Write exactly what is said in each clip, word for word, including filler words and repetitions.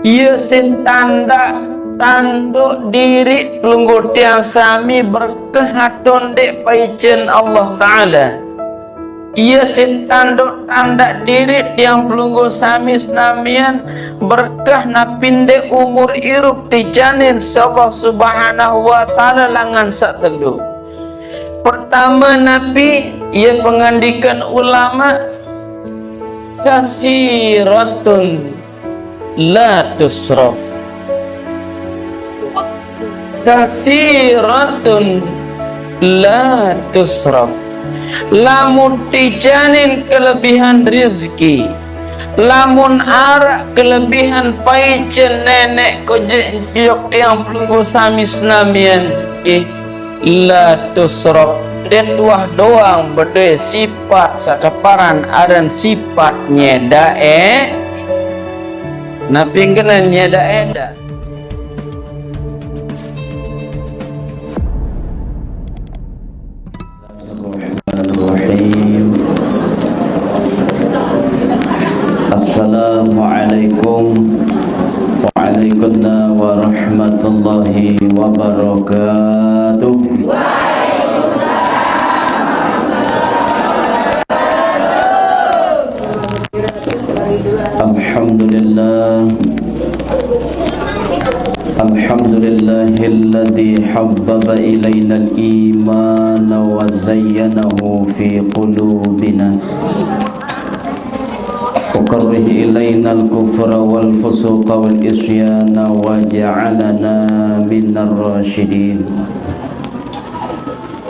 Iye sin tandaq tanduk diriq pelungguh tiang sami berkah atau ndeq paicen Allah Ta'ala. Iye sin tanduk tandaq diriq tiang pelungguh sami senamian berkah napi ndeq umur irup ticanin siq Allah Subhanahu wa Ta'ala langan saq telu. Pertame napi? Iye pengandikan ulama, kasiratun la tusraf. Kasiratun la tusraf. Lamun ticanin kelebihan rizki, lamun araq kelebihan paicen neneq kojek jok tiang pelungguh sami senamian, nggih, la tusraf, ndeq tuah doang bedoe sipat saq teparan aran sipat nyedaqe. Napi kenen nyedaqe? Ndeq. Bismillahirrahmanirrahim. Assalamualaikum. Waalaikumsalam warahmatullahi wabarakatuh. Alhamdulillah. Alhamdulillahilladzi habbaba ilainal imana wa zayyanahu fi qulubina. Wa karrih ilainal kufra wal fusuqa wal isyana wa ja'alana minar rasyidin.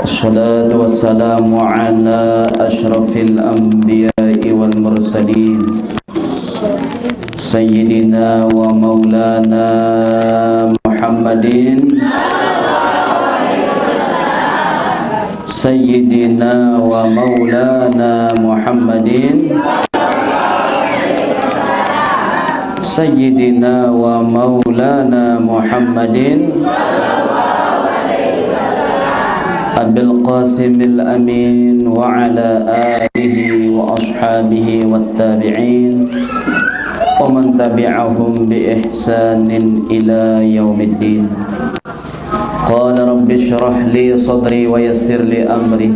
Wassalatu wassalamu ala asyrafil anbiya'i wal mursalin. Sayyidina wa maulana Muhammadin. Sayyidina wa maulana Muhammadin. Sayyidina wa maulana Muhammadin. Abil Qasimil Amin wa ala alihi wa ashabihi wat tabi'in wa man tabi'ahum bi ihsanin ila yaumiddin. Qala rabbi shrah li sadri wa yassir li amri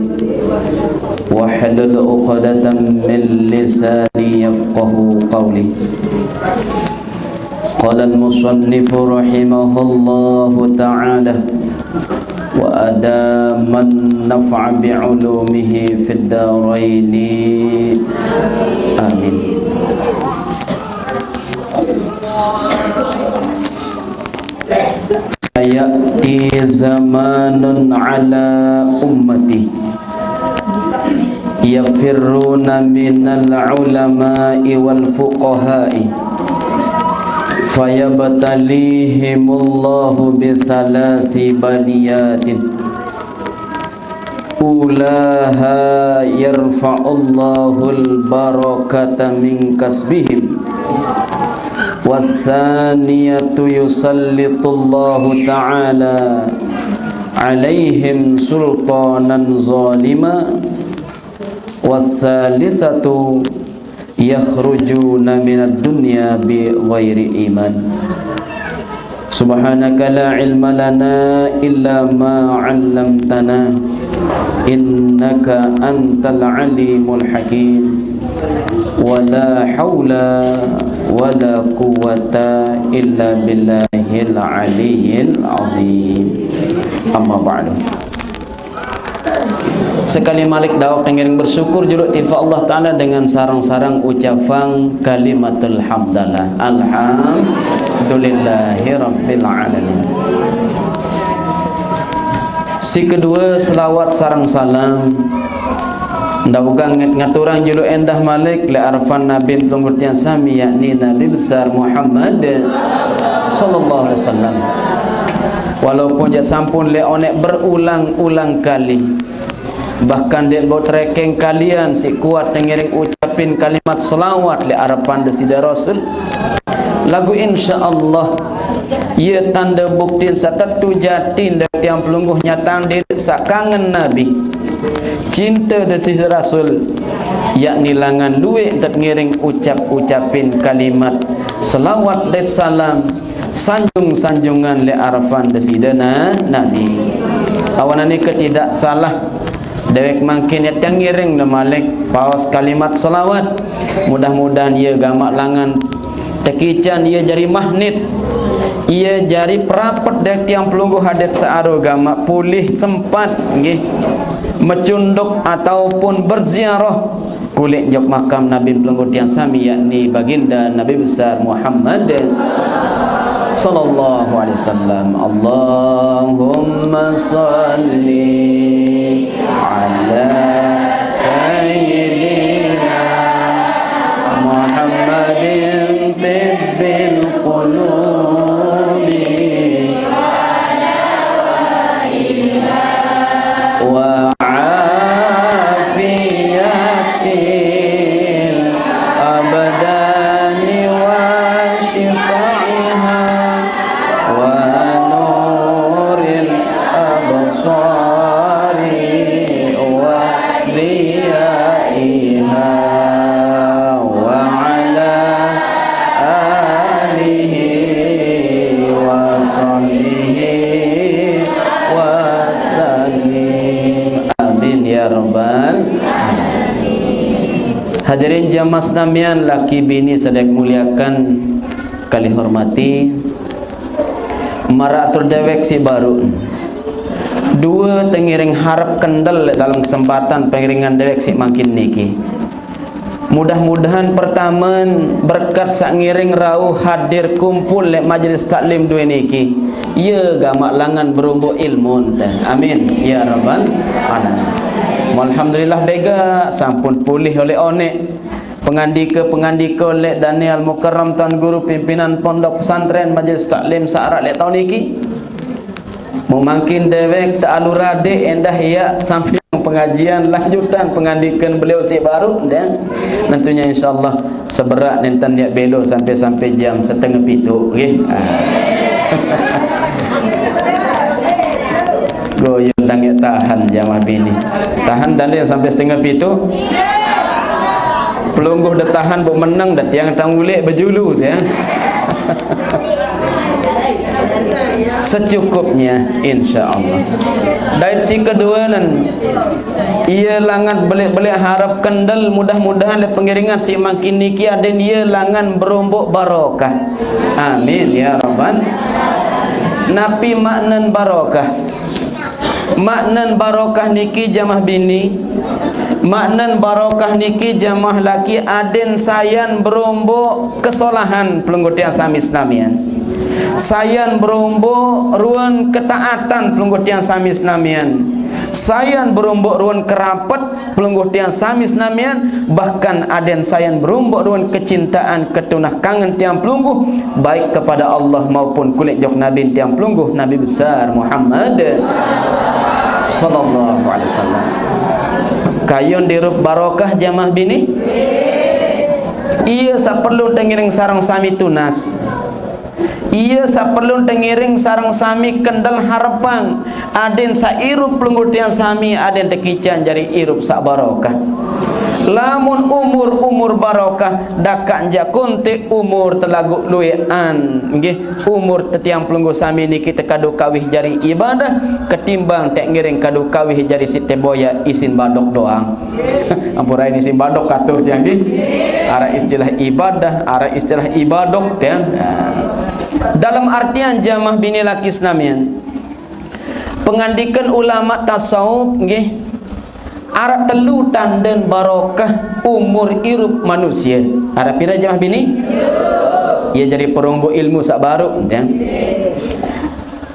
wahlul uqdatan min lisani yafqahu qawli. Qala al-musannifu rahimahullahu ta'ala, wa adaman naf'a bi ulumihi fid daraini. Amin. Sayati zamanun ala ummati yafirruna minal ulama'i wal fuqaha'i, fayabtalihimullahu bisalasi baliyatin. Ulaha yarfa'ullahul barakata min kasbihim, wassaniyatu yusallitullahu ta'ala alaihim sultanan zalima, wassalisatu yakhrujuna minad dunya bi ghairi iman. Subhanaka la ilma lana illa ma 'allamtana, innaka antal alimul hakim. Wa la haula wa la quwwata illa billahil aliyyil azim. Amma ba'du. Sekali malik dauq tengiring bersyukur juluq tipaq Allah Ta'ala dengan sareng-sareng ucapang kalimatul hamdalah. Alhamdulillahi rabbil alamin. Si kedue, selawat sareng salam dauq uga nget-, ngaturang juluq endah malik leq arepan Nabi pelungguh tiang sami, yakni Nabi besar Muhammad sallallahu alaihi wasallam. Walaupun jaq sampun leq oneq berulang-ulang kali, bahkan ndeq bau terekeng kalian siq kuat tengiring ucapin kalimat selawat leq arepan Deside Rasul, laguq insya Allah, ie tande buktin saq tetu jatin dait tiang pelungguh nyatang diriq saq kangen Nabi, cinte Deside Rasul, yakni langan lueq dait ngiring ucap-ucapin kalimat Selawat dait salam sanjung-sanjungan leq arepan Desidene Nabi. Awan nike tidak salah dewek mangkin yaq tiang ngiring ne malik paos kalimat selawat. Mudah-mudahan ie gamaq langan tekican, ie jari magnet, ie jari perapet dewek tiang pelungguh adat searo gamaq pulih sempat, nggih, mecunduk ataupun berziarah kulik jok makam Nabi pelungguh tiang sami, yakni Baginda Nabi Besar Muhammad sallallahu alaihi wasallam. Allahumma salli ala sayyidina Muhammadin tibbil qulubi wa afiyatil abdani wa syifaiha wa nuril absari wa diyaiha wa ala alihi wa sahbihi wa sallim. Amin ya rabbal alamin. Hadirin jamaah senamian, laki bini saq dewek muliakan kalih hormati, maraq atur dewek siq baruq, due tengiring harep kendel leq dalem kesempatan pengiringan dewek siq mangkin niki. Mudah-mudahan pertamen berkat saq ngiring rauh hadir kumpul leq majelis taklim due niki, ie gamaq langan beromboq ilmun te. Amin ya rabbal alamin. Alhamdulillah, bega sampun pulih oleq oneq pengandike-pengandike leq Daniel Mukarram, Tuan Guru pimpinan Pondok Pesantren Majelis Taklim saq araq leq taun niki. Mung mangkin dewek tealu radeq endah yaq sampeang pengajian lanjutan pengandiken beliau siq baruq, ndeq? Nentunya insyaallah seberaq nenten yaq belo sampai-sampai jam setengah pituq, nggih. Ah. Goyang dang yaq tahan jamaah bini. Tahan dalil sampai setengah pituq. Pelungguh de tahan buk meneng, de tiang tang uleq bejulu, ya. Secukupnya, insyaallah. Dait siq keduenen, ie langan beleq-beleq harep kendel, mudah-mudahan leq pengiringan siq mangkin niki aden ie langan beromboq barokah. Amin ya rabbal. Napi maknen barokah? Maknen barokah niki jamaah bini, maknen barokah niki jamaah laki, aden sayan beromboq kesolahan pelungguh tiang sami senamian. Sayan beromboq ruen ketaatan pelungguh tiang sami senamian. Sayan beromboq ruen kerapet pelungguh tiang sami senamian, bahkan aden sayan beromboq ruen kecintaan, ketunah kangen tiang pelungguh, baik kepada Allah maupun kulik jok Nabi tiang pelungguh, Nabi Besar Muhammad sallallahu alaihi wasallam. Kayun dirup barokah jamaah bini? Ie saq perlu tengiring sareng sami tunas. Ie saq perlu tengiring sareng sami kendel harepang, aden saq irup pelungguh tiang sami, aden tekican jari irup saq barokah. Lamun umur-umur barokah, dakaq jaq konteq umur telaguq lueqan, nggih, umur tetiang pelungguh sami niki tekadu kawih jari ibadah, ketimbang teq ngiring kadu kawih jari siq teboyaq isin badok doang. Ampun, rai isin badok katur tiang nggih. Araq istilah ibadah, araq istilah ibadok tiang. Nah. Dalam artian jamaah bini laki senamian, pengandiken ulama tasawuf nggih, araq telu tanden barokah umur irup manusie. Araq pire jamaah bini? Ie jari peromboq ilmu saq baruq tiang.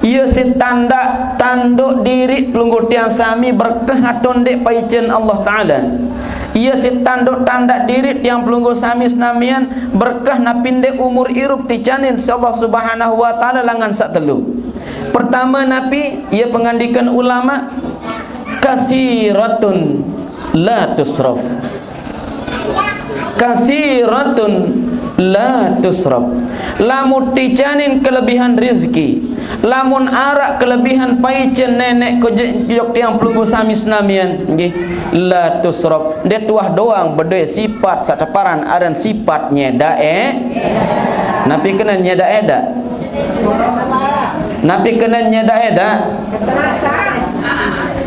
Ie siq tandaq-tanduk diriq pelungguh tiang sami berkah atau ndeq paicen Allah Taala. Ie siq tanduk-tandaq diriq tiang pelungguh sami senamian berkah napi ndeq umur irup ticanin siq Allah Subhanahu wa Taala langan saq telu. Pertame napi? Ie pengandiken ulama, kasiratun la tusraf. Kasiratun la tusraf. Lamun ticanin kelebihan rezeki, lamun araq kelebihan paicen neneq kojok tiang pelungguh sami senamian, nggih, la tusraf. Ndeq tuah doang bedoe sipat saq teparan aran sipat nyedae. Napi kenen nyedak-edak? Napi kenen nyedak-edak?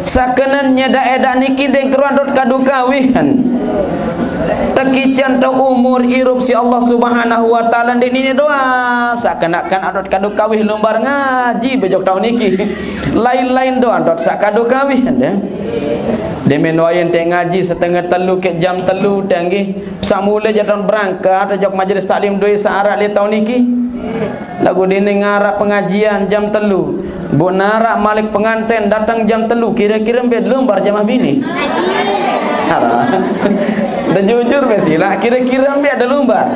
Sakenen nyedak-edak niki ndeq keruan dot kadu kawihan. Tekicen to umur irup siq Allah Subhanahu wa Ta'ala ndeq nine doang. Sakene-kene dot kadu kawih lumbar ngaji bejok taun niki. Lain-lain doang dot saq kadu kawih, ndeq. Demen wayen te ngaji setenge telu ke jam telu te nggih. Saq mule jadon berangkat ojok majelis taklim due saq araq leq taun niki. Laguq dene ngaraq pengajian jam telu. Mbok naraq malik penganten dateng jam telu, kire-kire mbe lumbar jamaah bini? Araq. De jujur be silaq, kire-kire mbe de lumbar?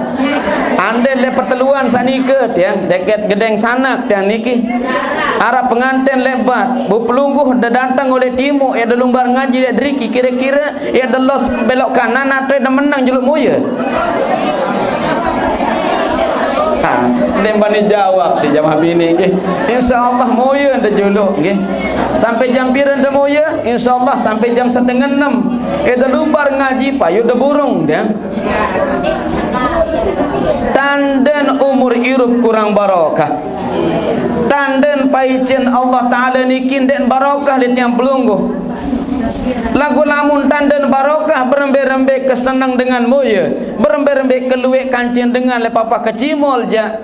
Anden leq peteluan saq nike, tiang deket gedeng sanak tiang niki. Araq penganten leq bat, bu pelungguh de dateng oleq timuq, ye de lumbar ngaji leq deriki, kire-kire ye de los belok kanan atau ye de menang juluq moye? Ha, ndeq bani jawab siq jamaah bini nggih. Insyaallah moye de juluq nggih. Sampai jam pire de moye? Insyaallah sampai jam setengah enam. Ye de lumbar ngaji payu de burung de. Tanden umur irup kurang barokah. Tanden paicen Allah Ta'ala niki ndeq barokah leq tiang pelungguh. Laguq lamun tanden barokah, berembe-rembe keseneng dengan moye, berembe-rembe kelueq kancen dengan leq papah kecimol jaq.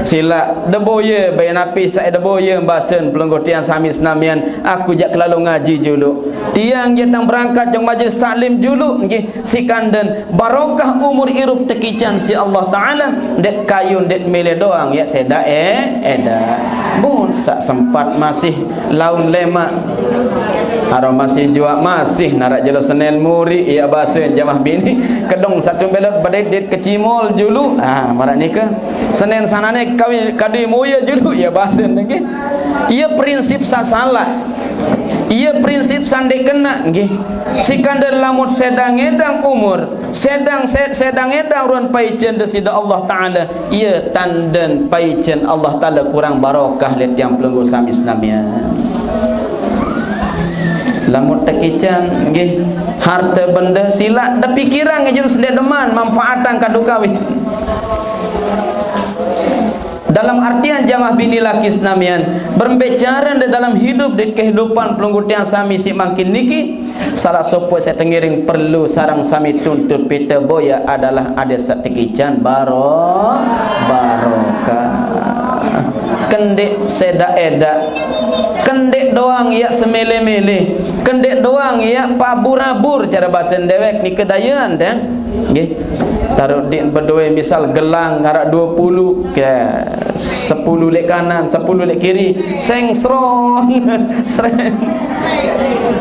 Silaq, de boye, baik napi saq de boye, basen pelungguh tiang sami senamian, aku jaq kelalu ngaji juluq. Tiang jaq tang berangkat jok majelis taklim juluq, nggih. Siq kanden barokah umur irup tekican siq Allah Ta'ala, ndeq kayun, ndeq mele doang, yaq sedak, eh, edak. Mun saq sempat masih laun lemaq, araq masih juaq masih naraq jelo Senen muri, yaq base jamaah bini, kedong saq tumbelot bedait-dait kecimol juluq. Ah, maraq nike. Senen sanane kawi kadi moye juluq, yaq base niki. Iye prinsip saq salaq. Iye prinsip saq ndeq kenaq, nggih. Siq kanden lamun sedang-edang umur, sedang, se-, sedang-edang ruen paicen Deside Allah Ta'ala, iye tanden paicen Allah Ta'ala kurang barokah leq tiang pelungguh sami senamian. Lamun tekican, nggih, harte bende silaq de pikirang, nggih, jelo sendeq deman manfaatang kadu kawih. Dalam artian jamaah bini laki senamian, berembe care ndeq dalam hidup, di kehidupan pelungguh tiang sami siq mangkin niki, salaq sopoq saq tengiring perlu sareng sami tuntut pite boye adalah adeq saq tekican baro-, barokah. Kendeq sedak-edak, kendeq doang yaq semele-mele, kendeq doang yaq pabur-abur, care basen dewek nike dayean, deh. Nggih. Taruh di bedoe misal gelang araq due puluh, ke sepuluh leq kanan, sepuluh leq kiri, seng srong, sreng,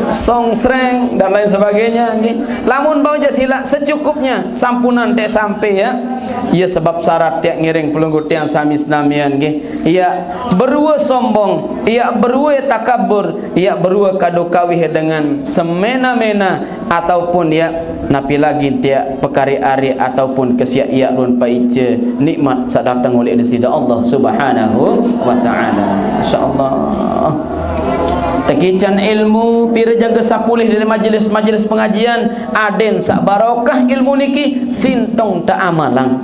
song sreng, dan lain sebagainya, nggih. Lamun bau jaq silaq secukupnya, sampunan teq sampe, ya. Iya sebab syarat tiang ngiring pelungguh tiang sami senamian, nggih. Iya berue sombong, iya berue takabur, iya berue kadu kawih dengan semena-mena, ataupun ya napi lagi tiaq pekare ari ataupun kesiaq iaq ruen paice nikmat saq dateng uleq Deside Allah Subhanahu wa Ta'ala. Insyaallah. Tekican ilmu, pire jage saq pulih dari majelis-majelis pengajian, aden saq barokah ilmu niki, sintong teamalang.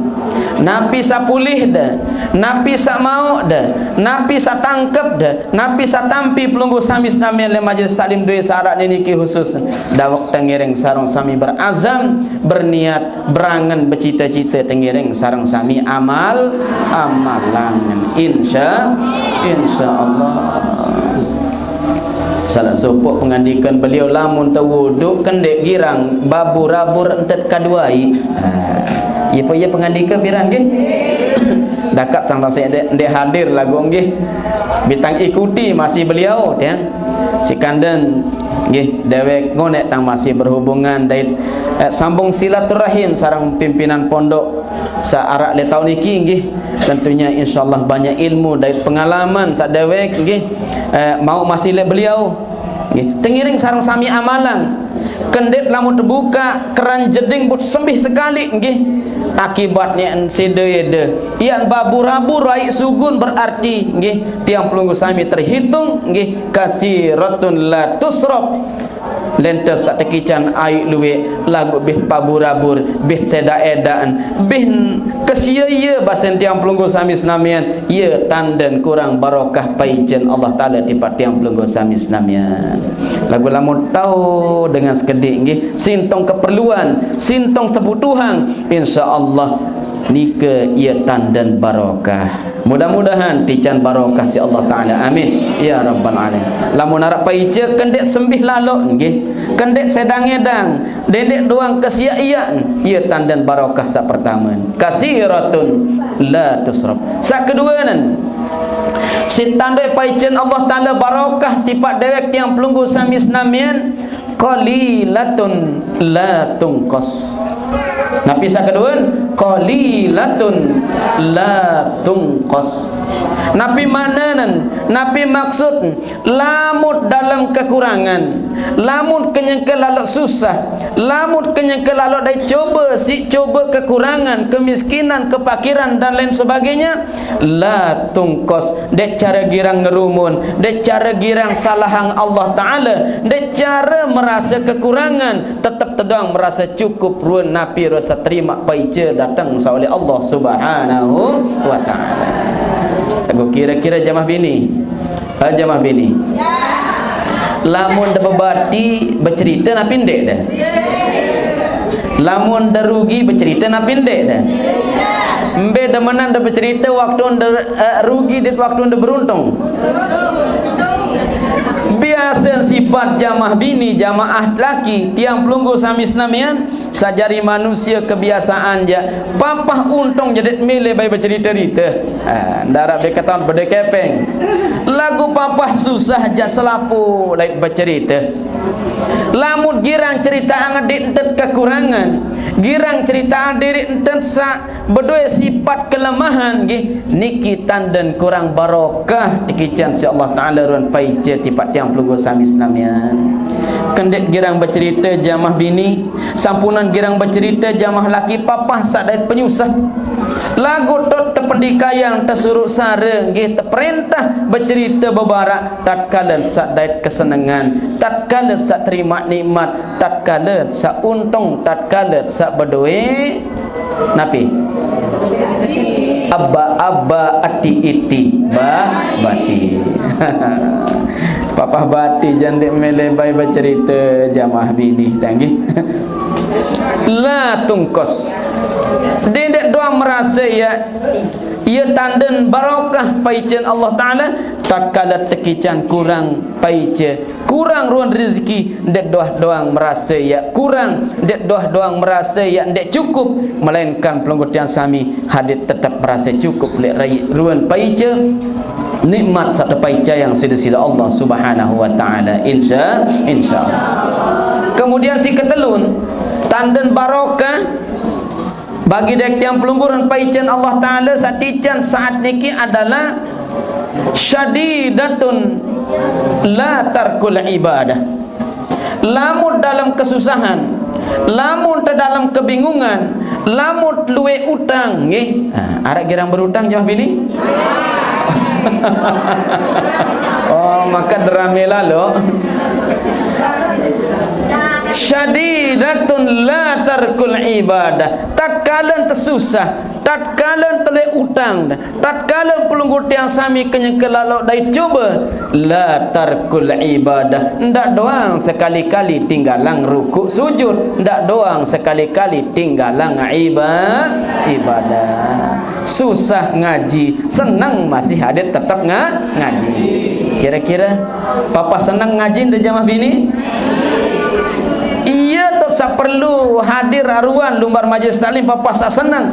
Napi saq pulih de, napi saq mauq de, napi saq tangkep de, napi saq tampi pelungguh sami senamian leq majelis taklim due saq araq niki khusus, dawek tengiring sareng sami berazam, berniat, berangen, becite-cite tengiring sareng sami amal, amalangen. Insya, insyaallah. Salaq sopoq pengandikan beliau, lamun tewudu kendeq girang, babur-abur entet kaduai. Nah, iye pe iye pengandike piran nggih? Dakaq tang saq ndeq, ndeq hadir laguq nggih. Bitang ikuti masih beliau, ya. Siq kanden nggih, dewek ngoneq tang masih berhubungan dait, eh, sambung silaturahim sareng pimpinan pondok saq araq leq taun niki nggih. Tentunya insyaallah banyak ilmu dait pengalaman saq dewek nggih, eh, mauq masih leq beliau. Nggih, tengiring sareng sami amalang. Kendeq lamun tebukaq keran jeding but sembih sekali, nggih. Akibatne en side-ide. Ian babur-abur aiq sugun berarti, nggih, tiang pelungguh sami terhitung, nggih, kasiratun la tusraf. Lenteh saq tekican aiq lueq, laguq bih pabur-abur, bih sedak-edaqn, bih kesie-ie basen tiang pelungguh sami senamian, ie tanden kurang barokah paicen Allah Taala tipaq tiang pelungguh sami senamian. Laguq lamun tao dengan sekediq nggih, sintong keperluan, sintong sebutuhan, insya Allah nike ie tanden barokah. Mudah-mudahan tican barokah siq Allah Taala. Amin ya rabbal alamin. Lamun araq paice kendeq sembih laloq nggih, kendeq sedang-edang, dendeq doang kesiaq-iaqn, ie tanden barokah saq pertamen. Kasiratun la tusraf. Saq keduenen, siq tandoe paicen Allah Taala barokah tipaq dewek tiang pelungguh sami senamian, qalilatun la tungqas. Napi saq keduen? Qalilatun la tungqas. Napi maknanen? Napi maksudn? Lamun dalem kekurangan, lamun kenyeke laloq susah, lamun kenyeke laloq dait cobe siq cobe kekurangan, kemiskinan, kepakiran, dan lain sebagainya, la tungqas, ndeq care girang ngerumun, ndeq care girang salahang Allah Taala, ndeq care merase kekurangan, tetep tedoang merase cukup ruen napi rasa terimaq paice dateng saq uleq Allah Subhanahu wa Taala. Laguq kire-kire jamaah bini, eh, jamaah bini, lamun de bebati becerite napi ndeq de? Lamun de rugi becerite napi ndeq de? Mbe demenan de becerite waktu de, eh, rugi dait waktu de beruntung? Biase sipat jamaah bini, jamaah laki, tiang pelungguh sami senamian, saq jari manusie kebiasaan jaq, papah untung jaq dait mele bai becerite-rite. Ah, ndaraq be ketan bede kepeng. Laguq papah susah jaq selapuq lait becerite. Lamun girang ceriteang diriq entet kekurangan, girang ceriteang diriq entet saq bedoe sipat kelemahan, nggih, niki tanden kurang barokah tekican siq Allah Taala ruen paice tipaq tiang pelungguh sami senamian. Kendeq girang becerite jamaah bini, sampunan girang becerite jamaah laki, papah saq dait penyusah. Laguq taoq tependikayang, tesuruq sare, nggih, teperentah becerite bebarak tatkale saq dait kesenengan, tatkale saq terimaq nikmat, tatkale saq untung, tatkale saq bedoe napi? Abba-abba, ati-iti, ba-, bati. Papah bati jaq ndeq mele bai becerite jamaah bini, tanggih. La tungqas. Dendeq doang merase ie, ie tanden barokah paicen Allah Taala, tatkale tekican kurang paice, kurang ruen rezeki, ndeq doang-doang merase ie kurang, ndeq doang-doang merase ie ndeq cukup, melainkan pelungguh tiang sami hadir tetep merase cukup leq rai-, ruen paice nikmat saq tepaicayang siq Deside Allah Subhanahu wa Taala. Insya, insya Allah. Kemudian siq ketelun, tanden barokah bagi dewek tiang pelungguh ruen paicen Allah Taala saq tican saat niki adalah syadidatun la tarkul ibadah. Lamun dalem kesusahan, lamun te dalem kebingungan, lamun lueq utang, nggih. Ha, araq girang berutang jamaah bini? Oh, maka derame laloq. Syadidatun la tarkul ibadah. Tatkale tesusah, tatkale telueq utang, tatkale pelungguh tiang sami kenyeke laloq dait cobe, la tarkul ibadah. Ndaq doang sekali-kali tinggalang rukuk sujud, ndaq doang sekali-kali tinggalang iba-, ibadah. Susah ngaji, seneng masih hadir tetep nga-, ngaji. Kire-kire papah seneng ngaji ndeq jamaah bini? Ie taoq saq perlu hadir aruan lumbar majelis taklim, papah saq seneng.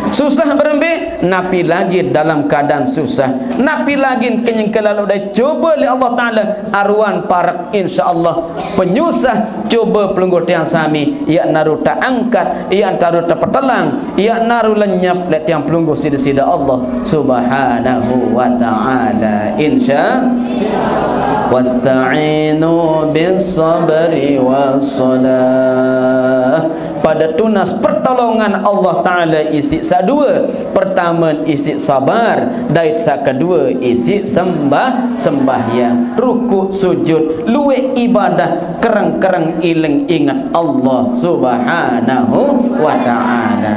Susah berembe? Napi lagi dalem keadaan susah. Napi lagi kenyeke laloq dait cobe leq Allah Taala, aruan parek, insya Allah, penyusah cobe pelungguh tiang sami, ie naru teangkat, ie naru tepetelang, ie naru lenyap leq tiang pelungguh siq Deside Allah Subhanahu wa Taala. Insya, wasta'inu bis sabri was salah. Pade tunas pertolongan Allah Taala isiq saq due. Pertama isi sabar, dait saq kedue isi sembah, sembahyang, rukuk, sujud, lueq ibadah, kereng-kereng iling inget Allah Subhanahu wa Ta'ala.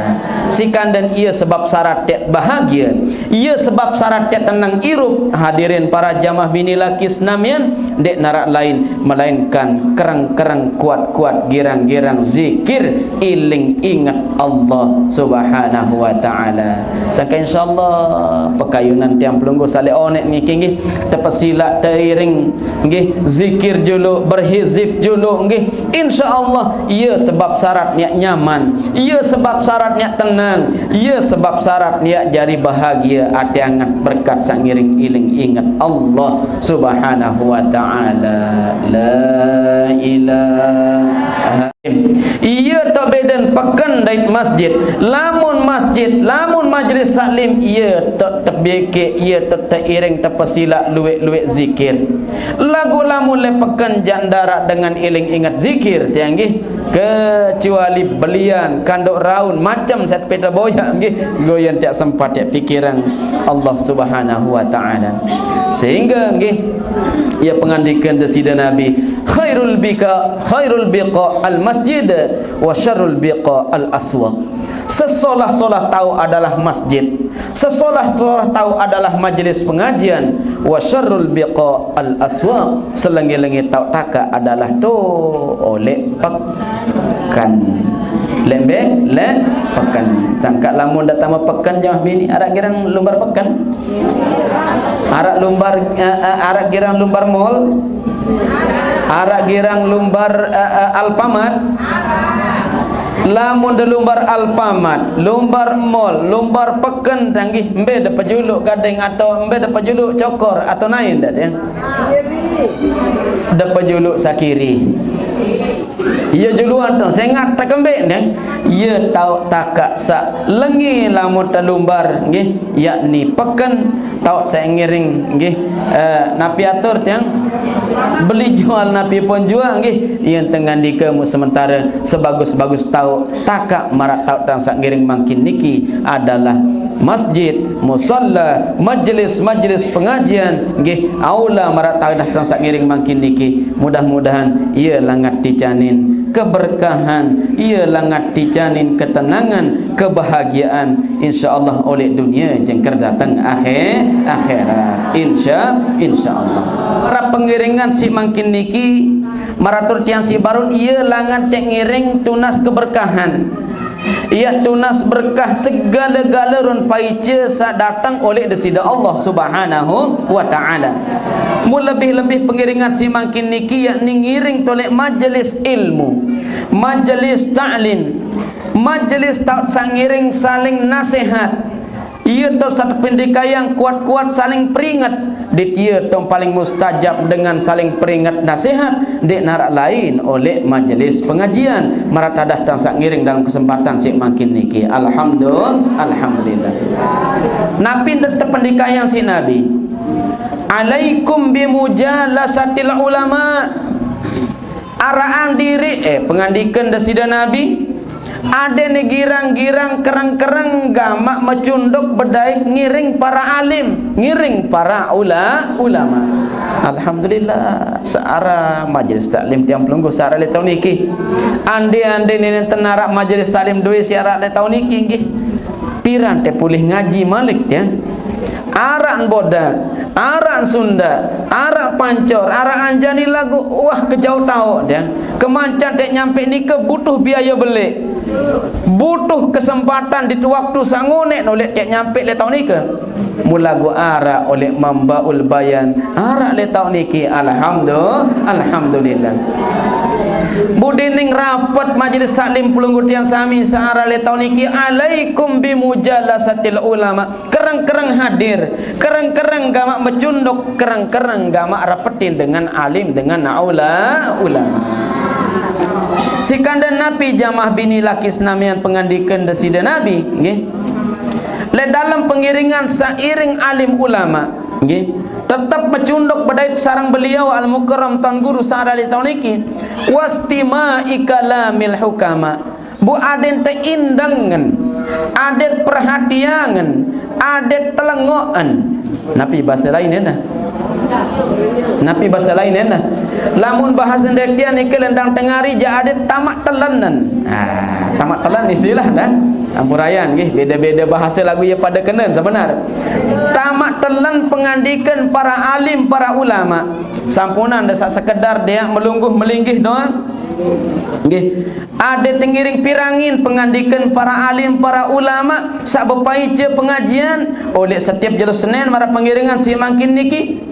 Sikanden ie sebab syarat teq bahagie, ie sebab syarat teq tenang irup. Hadirin para jamaah bini laki senamian, ndeq naraq lain melainkan kereng-kereng kuat-kuat girang-girang zikir iling inget Allah Subhanahu wa Ta'ala. Sangke insyaallah pekayunan tiang pelungguh saq leq oneq niki nggih, tepesilaq teiring nggih, zikir juluq, berhizib juluq nggih. Insyaallah ie sebab syarat niaq nyaman, ie sebab syarat niaq tenang, ie sebab syarat niaq jari bahagie, ate anget berkat saq ngiring iling inget Allah Subhanahu wa Ta'ala. La ilaha Ie toq beden peken dait masjid. Lamun masjid, lamun majelis taklim, ie toq tebeke, ie toq teiring tepesilaq lueq-lueq zikir. Laguq lamun leq peken jaq ndaraq dengan iling inget zikir, tiang nggih, kecuali belian, kanduk raun, macem saq pete boyaq nggih, goyen tiaq sempat tiaq pikiran Allah Subhanahu wa Ta'ala. Sehingga nggih, ie pengandikan Deside Nabi, "Khairul bika, khairul biqa al masjid, wa syarrul biqa al aswaq." Sesolah-solah taoq adalah masjid. Sesolah-solah taoq adalah majelis pengajian. Wa syarrul biqa al aswaq. Selenge-lenge taoq takaq adalah to oleq peken. Leq mbe? Leq peken. Sangkaq lamun ndeq tame peken, jamaah bini, araq girang lumbar peken. Araq lumbar, eh, eh, araq girang lumbar mall. Araq girang lumbar, eh, eh, Alfamart. Lamun de lumbar Alfamart, lumbar mall, lumbar peken, tanggih mbe de pejuluq gading atau mbe de pejuluq cokor atau nain de, tiang? De pejuluq sakiri. Ie juluan to, sengaq tekembeq neh. Ie taoq takaq saq lenge lamun telumbar, nggih, yakni peken, taoq saq ngiring, nggih. Eh, napi atur tiang? Beli jual napi pun jual, nggih. Ie tengandike mu sementare sebagus-bagus taoq takaq maraq taoq tiang saq ngiring mangkin niki adalah masjid, musalla, majelis-majelis pengajian, nggih, aula maraq taoq tiang saq ngiring mangkin niki. Mudah-mudahan ie langat ticanin keberkahan, ie langat ticanin ketenangan, kebahagiaan, insyaallah oleq dunie jengker dateng akhir, akhirat. Insya, insyaallah. Para pengiringan siq mangkin niki, maraq atur tiang siq barun, ie langat teq ngiring tunas keberkahan. Ie tunas berkah segale-gale run paice saq dateng oleq Deside Allah Subhanahu wa Ta'ala. Mun lebih-lebih pengiringan siq mangkin niki, yakni ngiring toleq majelis ilmu, majelis taklim, majelis taoq saq ngiring saling nasehat. Ie toq saq tependikayang kuat-kuat saling peringet. Dit ie tong paling mustajab dengan saling peringet nasehat, ndeq naraq lain oleq majelis pengajian. Maraq tadah tiang saq ngiring dalam kesempatan siq mangkin niki. Alhamdul-, alhamdulillah. Napi ndeq tependikayang siq Nabi? "Alaikum bimujalasatil ulama." Araqang diriq, eh, pengandikan Deside Nabi, adene girang-girang kereng-kereng gamaq mecunduk bedait ngiring para alim, ngiring para ula-, ulama. Alhamdulillah, searaq majelis taklim tiang pelungguh searaq leq taun niki. Ande-ande nenten araq majelis taklim doe searaq leq taun niki, nggih. Piran teq pulih ngaji malik, tiang? Araq Bodak, araq Sunda, araq Pancor, araq Anjani laguq, wah, kejauq taoq, tiang. Kemancan teq nyampe nike butuh biaye beleq. Butuh kesempatan di waktu saq ngoneq noleq teq nyampe leq taoq nike. Mulaguq araq oleq Mambaul Bayan, araq leq taoq niki, alhamdu-, alhamdulillah. Budining rapet majelis taklim pelungguh tiang sami searaq leq taoq niki, alaikum bimujalasatil ulama. Kereng-kereng hadir, kereng-kereng gamaq mecunduk, kereng-kereng gamaq rapetin dengan alim, dengan ula-, ulama. Sikanden napi jamaah bini laki senamian pengandikan Deside Nabi, nggih. Leq dalem pengiringan seiring alim ulama, nggih. Tetep mecunduk bedait sareng beliau Al Mukarram Tuan Guru searaq leq taoq niki. Wastima'i kalamil hukama. Bu aden teindengen Adet perhatiangen, adet telengoken. Napi bahasa lain ena? Napi bahasa lain ena? Lamun bahasa Indonesia niki lendang tengari ja adet tamak telenen. Ah, tamak telen istilah dah. Ampurayan nggih, beda-beda bahasa lagu ya pada kenen sebenar. Tamak telen pengandikan para alim, para ulama. Sampunan desa sekedar dia melungguh melinggih doang. Nggih. Ada tengiring pirangin pengandikan para alim, para ulama, sak bepaica pengajian, oleh setiap jelo Senin mara pengiringan si mangkin niki.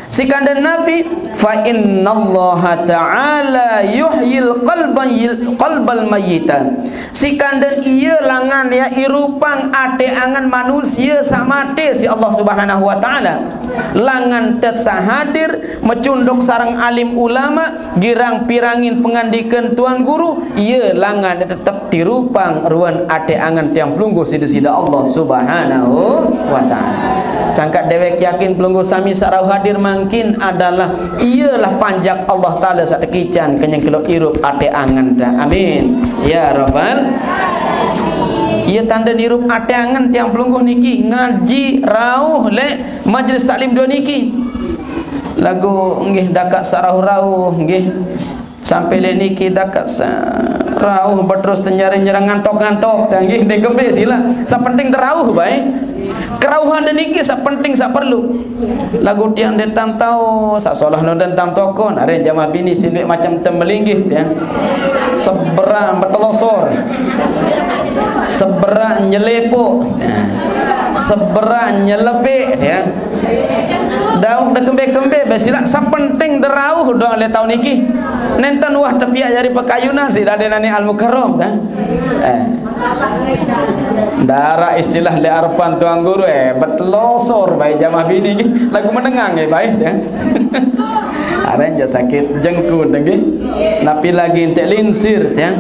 Sikanden napi, fa innallaha ta'ala yuhyil qalban, qalbal mayyita. Sikanden iya langan ya irupang ate angen manusia sak mate si Allah Subhanahu wa taala. Langan tet sak hadir, mecunduk sareng alim ulama, girang pirangin pengandikan Tuan Guru, iya langan tetep tirupang ruan ate angen tiang pelungguh sida-sida Allah Subhanahu wa taala. Sangkat dewek yakin pelungguh sami sak rauh hadir mangkin adalah iyalah panjak Allah Taala sak tekican kenyang kelo irup ate angen ta. Amin. Ya Rabbal. Iya tanda nirup ate angen tiang pelungguh niki ngaji rauh le majelis taklim dua niki. Lagu nggih dakak sarauh-rauh nggih. Sampai le niki dakak sarauh beterus tenjari nyerang ngantok-ngantok ta nggih deng kembe sila. Sak penting terauh bae. Kerauhan de niki sak penting sak perlu. Lagu tiang de tantau sak solah non dan tam tokon. Are jamaah bini sinduik macam temelinggih ya. Seberang betelosor. Seberang nyelepuk. Ya. Seberang nyelepik ya. Daun de kembe-kembe besila sak penting derauh doang le taun niki. Nenten wah tepiak jari pekayunan si dade nani Al Mukarram ta. Eh. Dara istilah le arepan tuang guru eh betelosor bae jamaah bini nggih. Lagu menengang eh bae ya. Aran ja sakit jengkut nggih. Napi lagi entek linsir ya.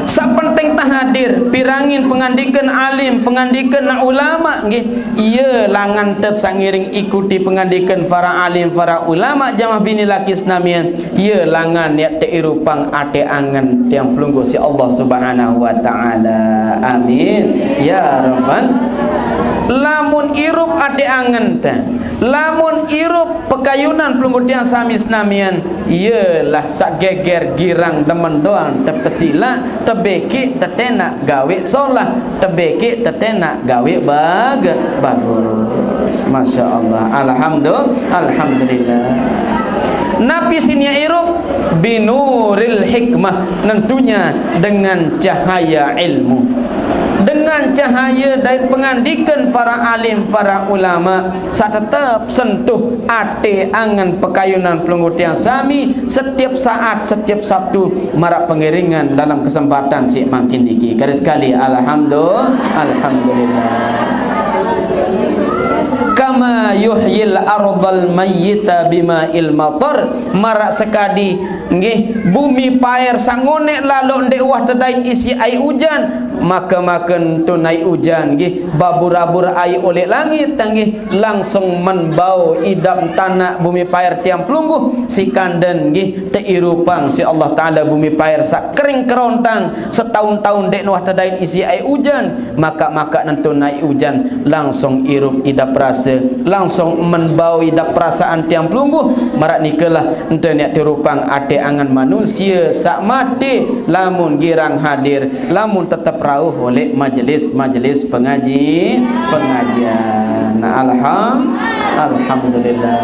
Sak penting tahadir, pirangin pengandikan alim, pengandikan ulama nggih. Iya langan tet sangiring ikuti pengandikan para alim, para ulama jamaah bini laki senamian. Iya langan ya teirupang ate angen tiang pelungguh si Allah Subhanahu wa taala. Amin. Ya Rabbal. Lamun irup ate angen te. Lamun irup pekayunan pelungguh tiang sami senamian. Iyalah sak geger girang demen doang tepesila, tebekik tetenak gawe solah, tebekik tetenak gawe bag-, bagus. Masya Allah. Alhamdulillah. Alhamdulillah. Napi sinia irup binuril hikmah, nentunya dengan cahaya ilmu. Dengan cahaya dari pengandikan para alim, para ulama, sak tetep sentuh ate angen pekayunan pelungguh tiang sami setiap saat, setiap Sabtu marak pengiringan dalam kesempatan si mangkin niki. Kali sekali alhamdulillah, alhamdulillah. Kama yuhyil ardal mayyita bima'il matar. Marak sekadi nggih bumi paer sangonek lalu ndek wah tedait isi ai ujan. Maka-maka tun ai ujan nggih babur-abur ai oleh langit nggih. Langsung menbau idap tanak bumi paer tiang pelungguh, sikanden nggih teirupang si Allah Taala bumi paer sak kering kerontang, setahun-tahun dek nuah tedait isi ai ujan, maka-maka nentu naik ujan, langsung irup idap rasa, langsung menbau idap perasaan tiang pelungguh, marak nikalah ente niat tirupang ate angan manusia sak mati, lamun girang hadir, lamun tetep rauh oleh majelis-majelis pengaji, pengajian. Nah, alham-, alhamdulillah.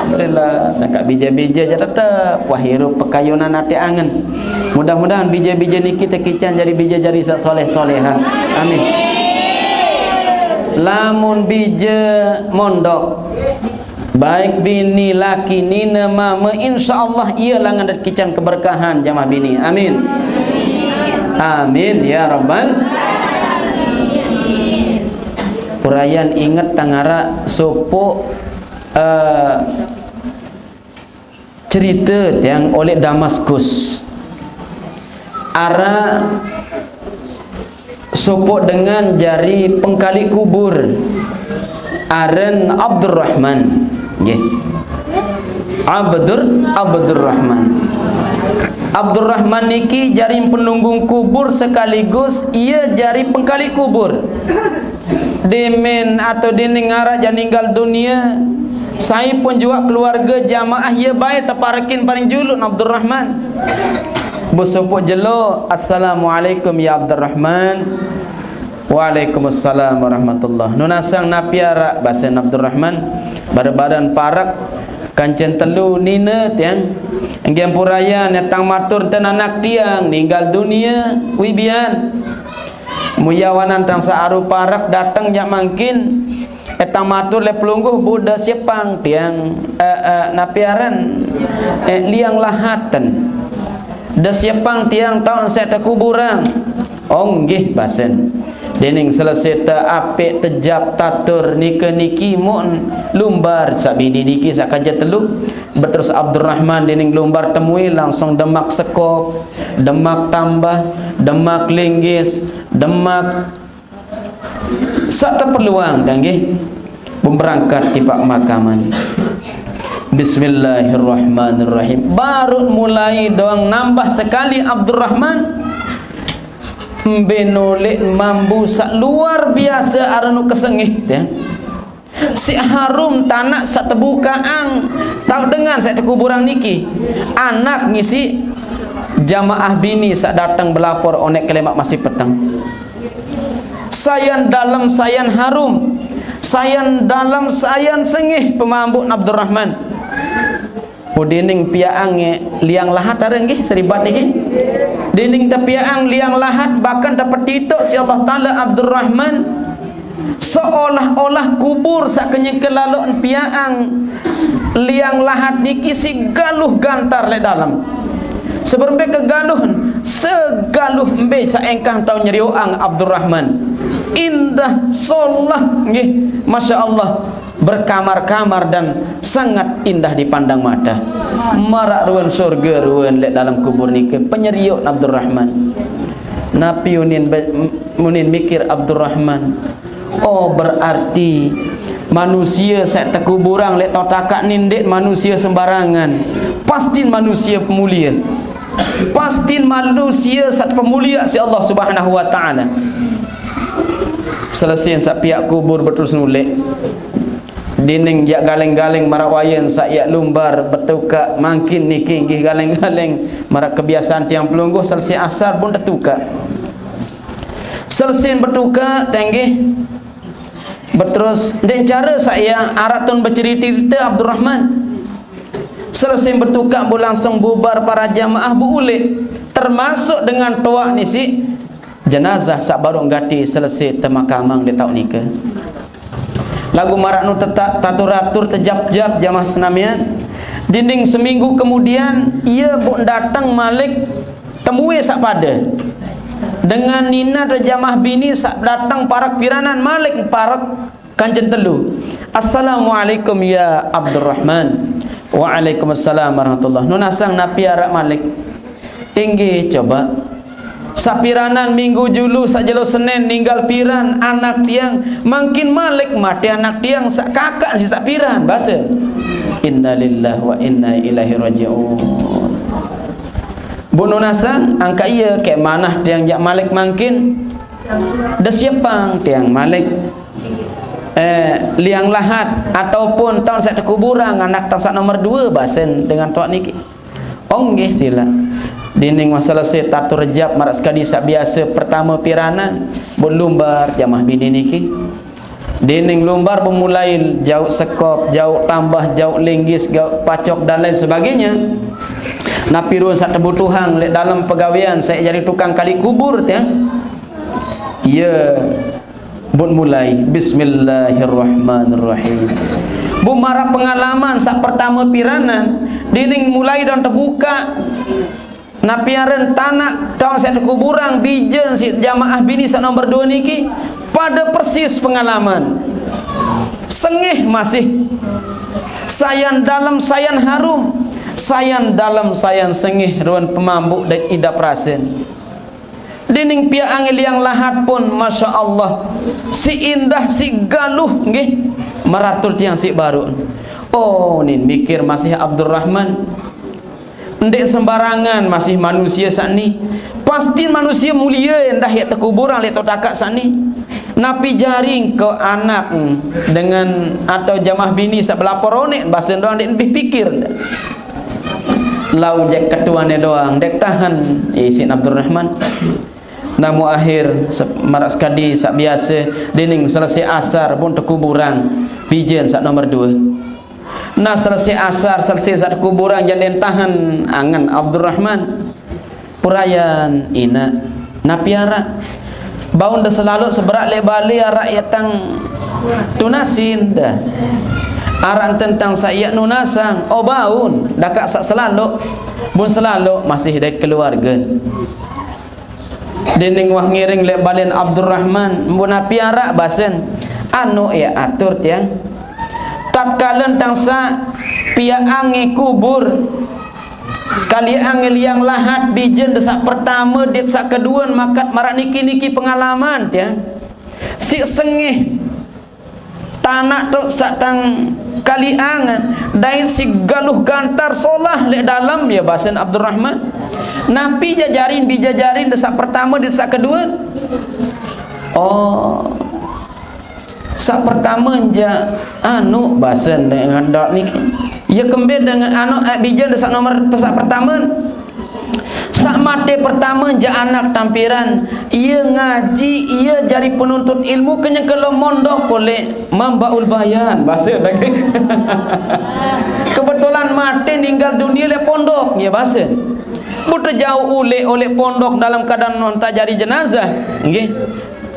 Alhamdulillah. Sangka bija-bija ja tetep wah irup pekayunan ate angen. Mudah-mudahan bija-bija niki tekican jadi bija jari sak soleh-solehan. Amin. Lamun bija mondok, baik bini, laki, nina, mama, insya Allah ia langan dan kican keberkahan jamaah bini. Amin. Amin ya rabbal. Purayan inget tangara sopo, eh, cerita tiang oleh Damaskus. Ara sopo dengan jari pengkali kubur. Aren Abdurrahman. Nggih. Abdur Abdurrahman. Abdurrahman niki jari penunggung kubur sekaligus ia jari pengkali kubur. Demen atau dening arak jaq ninggal dunia, sai pun juaq keluarga jamaah ia bae teparekin paling julun Abdurrahman. Besupuk jelo, "Assalamualaikum ya Abdurrahman." "Waalaikumsalam warahmatullah." "Nunasang napi arak?" basen Abdurrahman. "Barebaran parek kancen telu nine tiang. Nggih ampurayan, etang matur enten anak tiang ninggal dunia wibian. Muyawanan tang saaru parek dateng jaq mangkin. Etang matur leq pelungguh, bu de siepang tiang, eh, eh, napi aran, eh, liang lahaten. De siepang tiang taoq seq tekuburang." "Oh, nggih," basen. Dening selese teapeq tejap tatur nike niki, muq lumbar saq bini niki saq kance telu. Beterus Abdurrahman dening lumbar temue langsung demak sekop, demak tambah, demak linggis, demak saq teperluang, dah nggih. Beberangkat tipaq makaman. Bismillahirrahmanirrahim. Baruq mulai doang nambah sekali Abdurrahman, mbe noleq mambu saq luar biase aran kesengih, ya. Siq harum tanaq saq tebukaqang, taoq dengan saq tekuburang niki. Anak ngisi jamaah bini saq dateng belapor oneq kelemaq masih peteng. Sayan dalem, sayan harum, sayan dalem, sayan sengih pemambuq Abdurrahman. Oh, dening piaqang liang lahat are nggih seribat niki. Dening tepiaqang liang lahat, bahkan tepetitoq siq Allah Taala Abdurrahman, seolah-olah kubur saq kenyeke laloq piaqang liang lahat niki siq galuh gantar leq dalem. Seberembe kegaluhen, segaluh mbe saq engkah tao nyerioqang Abdurrahman. Indah solah nggih, masya Allah, berkamar-kamar dan sangat indah dipandang mata. Maraq ruen surge ruen leq dalem kubur nike, penyerioq Abdurrahman. Napi unin be-, unin mikir Abdurrahman? Oh, berarti manusie saq tekuburang leq totakaq ni ndeq manusie sembarangan. Pastin manusie pemulie. Pastin manusie saq tepemulieq siq Allah Subhanahu wa Ta'ala. Selese saq piaq kubur beterus nuleq. Dening jaq galeng-galeng maraq wayen saq jaq lumbar betukaq mangkin niki nggih galeng-galeng maraq kebiasaan tiang pelungguh selese asar pun tetukaq. Selese betukaq, tenggih. Beterus, ndeq care saq jaq araq tun becerite-cerite Abdurrahman. Selese betukaq bu langsung bubar para jamaah bu uleq, termasuk dengan toaq nisi jenazah saq baruq gati selese temakamang leq taoq nike. Laguq maraq nu tetak tatur-atur tejap-jap jamaah senamian. Dinding seminggu kemudian, ie bu dateng malik temue saq pade. Dengan nine jamaah bini saq dateng parek piranan malik parek kancen telu. "Assalamualaikum ya Abdurrahman." "Waalaikumsalam warahmatullah." "Nunasang napi araq malik?" "Inggih, coba. Saq piranan minggu julu saq jelo Senen ninggal piran anak tiang, mangkin malik mate anak tiang saq kakaq siq saq piran." Base, "Innalillahi wa inna ilaihi raji'un." Bu nunasang, angkaq ie keq manah tiang jaq malik mangkin. De siepang tiang malik, eh, liang lahat ataupun taoq saq tekuburang anak tang saq nomor due, basen dengan toaq niki. Oh, nggih, silaq. Dinding masalah se tatur jap maraq sekadi saq biase pertame piranan, bu lumbar jamaah bini niki. Dinding lumbar bu mulai jauq sekop, jauq tambah, jauq linggis, jauq pacok, dan lain sebagainya. Napi ruen saq tebutuhang leq dalem pegawean saq jari tukang kali kubur tiang. Ie bu mulai, "Bismillahirrahmanirrahim." Bu maraq pengalaman saq pertame piranan, dinding mulai dan tebukaq. Napi aren tanaq taoq saq tekuburang bijen siq jamaah bini saq nomor due niki, pade persis pengalaman. Sengih masih. Sayan dalem, sayan harum. Sayan dalem, sayan sengih ruen pemambuq dait idap rasen. Dinding piaq ange liang lahat pun, masya Allah, siq indah, siq galuh, nggih, meratur tiang siq baruq. Oh, nin mikir masih Abdurrahman. Ndeq sembarangan masih manusie saq ni. Pasti manusie mulie endah yaq tekuburang leq totakaq saq ni. Napi jari engko anak dengan atau jamah bini saq belapor oneq, basen doang ndeq lebih pikir. Lau jaq ketuane doang, ndeq tahan isiq Abdurrahman. Namu akhir se-, maraq sekadi saq biase, dening selese asar pun tekuburang bijen saq nomor due. Nah, selese asar, selese saq tekuburang, jaq ndeqn tahen angen Abdurrahman. Purayan, inaq, napi araq? Bau nde selaloq seberaq leq bale araq yaq tang tunasin dah. Araq enten tang saq yaq nunasang, oh baun, dakaq saq selaloq. Bun selaloq masih dait keluarge. Dening wah ngiring leq balen Abdurrahman, mbe napi araq basen? Anuq yaq atur tiang. Tatkalen tang saq piaq ange kubur, kali ange liang lahat bijen de saq pertame dit saq keduen makat maraq niki-niki pengalaman tiang. Siq sengeh tanaq toq saq tang kaliangan, dait siq galuh gantar solah leq dalem, ye basen Abdurrahman. Napi jaq jarin, bije jarin de saq pertame dit saq kedue? Oh, saq pertame jaq anuq basen dengan ndak niki. Ye kembe dengan anuq, eh, bije de saq nomor saq pertame? Saq mate pertame jaq anak tampiran, ie ngaji, ie jari penuntut ilmu, kenyeke lom mondok oleq Mambaul Bayan, base lagi. Kebetulan mate ninggal dunie leq pondok, ye base. Bute jauq uleq oleq pondok dalam keadaan nontak jari jenazah, nggih.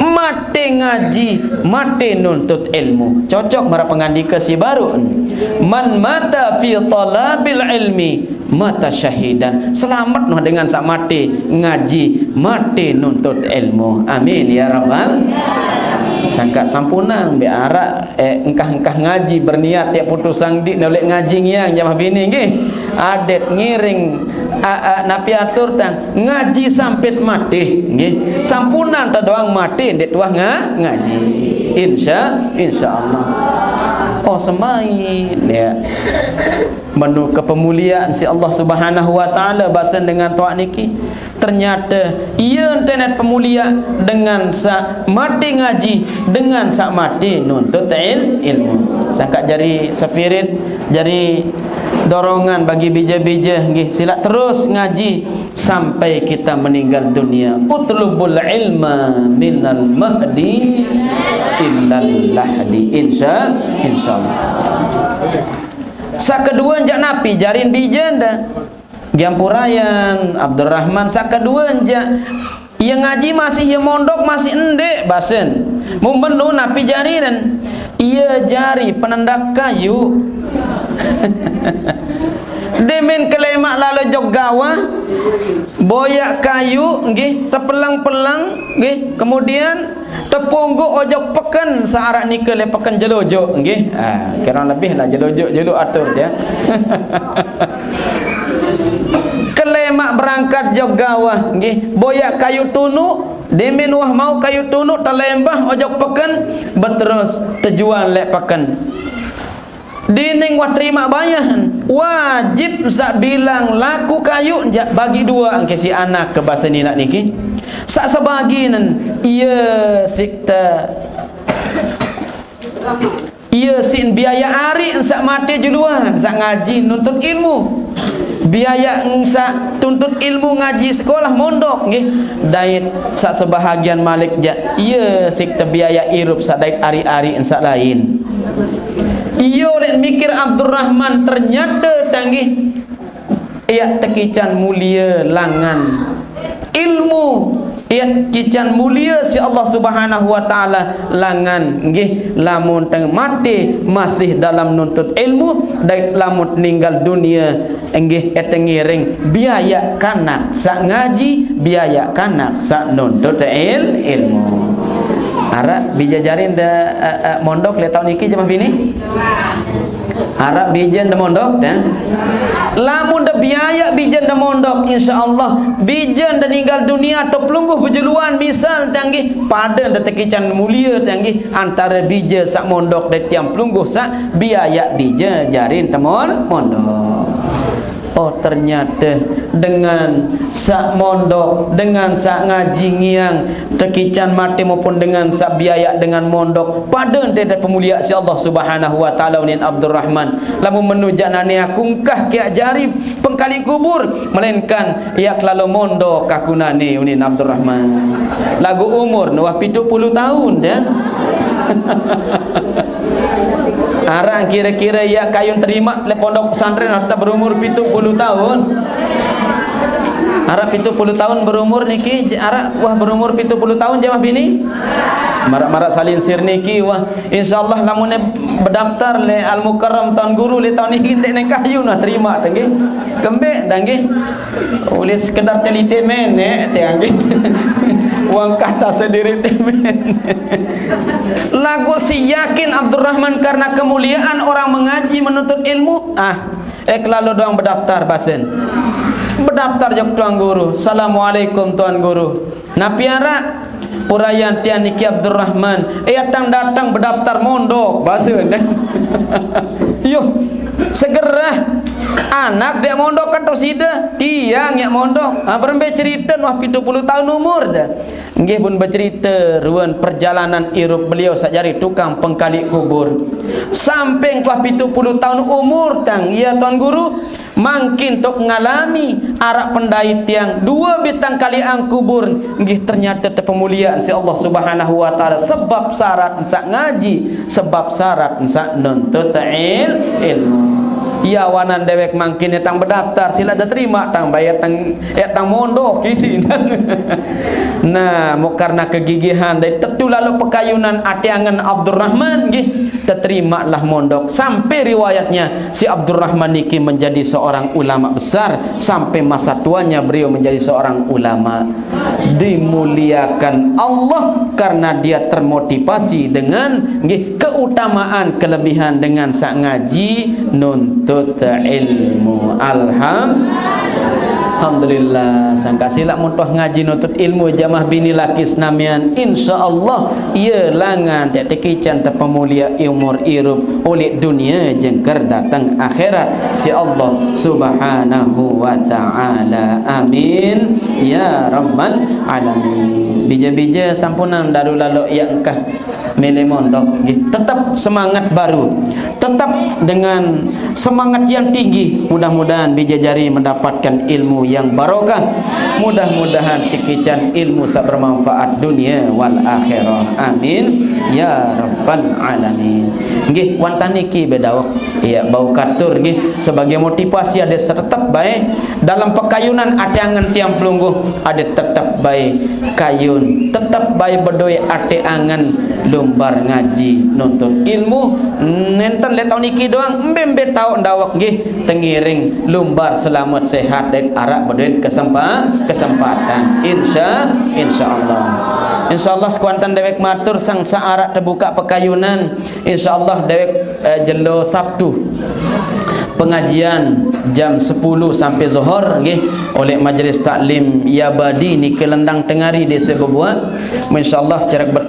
Mate ngaji, mate nuntut ilmu. Cocok maraq pengandike si baruq, "Man mata fi talabil ilmi mata syahidan." Selamet noh dengan saq mate ngaji, mate nuntut ilmu. Amin ya rabbal. Sangkaq sampunang beq araq, eh, engkah-engkah ngaji, berniat yaq putus sangdiq noleq ngaji ngiang jamah bini nggih. Adet ngiring, a, a, napi atur tang ngaji sampit mate nggih. Sampunang te doang mate ndeq tuah nga-, ngaji. Insya, insya Allah. Oh, semai ya. Menu kepemuliaan si Allah Subhanahu wa Ta'ala basen dengan toaq niki. Ternyate ie entenet pemulia dengan saq mate ngaji, dengan saq mate nuntut il-, ilmu. Sangkaq jari spirit, jari dorongan bagi bije-bije nggih, silaq terus ngaji sampai kita meninggal dunia. Utlubul ilma minal mahdi ilal lahdi. Insya, insya Allah. Saq kedue jaq napi jarin bije de? Giampurayan, Abdurrahman saq kedue jaq. Ie ngaji masih, ie mondok masih ndeq, basen. Mun menu napi jarinen? Ie jari penendak kayu. Demen kelemaq lalo jok gawah, boyaq kayu, nggih, tepeleng-peleng, nggih, kemudian tepungguq ojok peken saq araq nike leq peken Jelojoq, nggih. Ah, kurang lebih lah Jelojoq juluq atur, ya. Kelemaq berangkat jok gawah, nggih. Boyaq kayu tunuq, demen wah mauq kayu tunuq telembah ojok peken, beterus tejual leq peken. Dening wah terimaq bayahan, wajib saq bilang laku kayu jaq bagi due engke siq anak ke base ninaq niki. Saq sebaginen, ie siq te, ie siq biayaq ariq saq mate juluan, saq ngaji nuntut ilmu. Biayaq saq tuntut ilmu ngaji sekolah mondok, nggih. Dait saq sebahagian malik jaq, ie siq te biayaq irup saq dait ariq-ariq saq lain. Ie oleq mikir Abdurrahman ternyate tanggih yaq tekican mulie langan ilmu, yaq kican mulie siq Allah Subhanahu wa Ta'ala langan, nggih, lamun teng mate masih dalam nuntut ilmu, dait lamun ninggal dunie, nggih, ete ngiring biayaq kanak saq ngaji, biayaq kanak saq nuntut il-, ilmu. Araq bije jarin de, eh, eh, mondok leq taun niki, jemaah bini? Arap bijen da mondok, ya. Lamun da biaya bijen da mondok, insyaallah bijen da ninggal dunia atau pelungguh bejuluan, misal, tanggih, padan da tekican mulia, tanggih, antara bije sak mondok da tiang pelungguh sak biaya bije jarin temon mondok. Oh, ternyata dengan sak mondok, dengan sak ngaji ngiang, tekican mate maupun dengan sak biaya dengan mondok, pada ente pemulia si Allah Subhanahu wa Taala, unin Abdurrahman. Lamun menu jak nane aku engkah kiak jari pengkali kubur, melainkan ia kelalu mondok aku nane, unin Abdurrahman. Lagu umur nuah pitu puluh tahun, ya. Arang kira-kira ia kayun terima le pondok pesantren harta berumur pitu puluh tahun. Arah pitu puluh tahun berumur niki, arah wah berumur pitu puluh tahun jamaah bini. Marak-marak salinsir niki wah, insyaallah lamun bedaftar le Al Mukarram Tuan Guru le tahun niki, ndek neng kayu nah terima tanggih. Kembek tanggih. Ulih sekedar telite menek tanggih. Uang kata sendiri temen. Lagu si yakin Abdurrahman karena kemuliaan orang mengaji menuntut ilmu. Ah, eh kelalu doang bedaftar basen. Bedaftar jok Tuan Guru. Assalamualaikum Tuan Guru. Napi arak? Purayan tian niki Abdurrahman. Eh, datang-datang bedaftar mondok basen. Yuh, segerah. Anak dia mondok kan tos ida, tiang yak mondok. Ah, berembe cerita nuah pitu puluh tahun umur dah. Nggih, bun becerita ruan perjalanan irup beliau sak jari tukang pengkali kubur. Sampai engkau pitu puluh tahun umur tang, ya Tuan Guru, mangkin tok ngalami arak pendait tiang dua bitang kali ang kubur. Nggih, ternyata terpemulia si Allah Subhanahu wa Taala sebab syarat sak ngaji, sebab syarat sak nuntut il-, ilmu. Ya wanan dewek mangkin ya tang bedaftar, sila diterima tang bayar tang ya tang mondok isi. Nah, mau karena kegigihan dari tetu lalu pekayunan atiangan Abdurrahman nggih, terterimalah mondok. Sampai riwayatnya si Abdurrahman niki menjadi seorang ulama besar, sampai masa tuanya beliau menjadi seorang ulama. Dimuliakan Allah karena dia termotivasi dengan nggih keutamaan kelebihan dengan sak ngaji nuntut ilmu. Alham-, Alhamdulillah, sangka silak muntah ngaji nuntut ilmu jamaah bini laki senamian. Insyaallah ia langan tak tekican terpemulia umur irup oleh dunia jengker datang akhirat si Allah Subhanahu wa Taala. Amin ya rabbal alamin. Bija-bija sampunan daru lalu ia engkah milih mondok, nggih. Tetap semangat baru, tetap dengan semangat yang tinggi. Mudah-mudahan bija jari mendapatkan ilmu yang barokah. Mudah-mudahan tikican ilmu sak bermanfaat dunia wal akhirah. Amin ya rabbal alamin. Nggih, wantan niki bedawak ya bau katur nggih sebagai motivasi ada tetap baik dalam pekayunan atiangan tiang pelungguh ada tetap baik kayun, tetap baik bedoi atiangan lumbar ngaji nuntut ilmu. Nenten le tahun niki doang, embe-embe tahu ndawak nggih tengiring lumbar selamat sehat dan arak bedoi kesempa-, kesempatan. Insya, insyaallah. Insyaallah sekuantan dewek matur sang saarak terbuka pekayunan. Insyaallah dewek eh, jelo Sabtu pengajian jam sepuluh sampai Zohor nggih oleh Majlis Taklim Yabadi niki Lendang Tengari Desa Bebuak. Insyaallah secara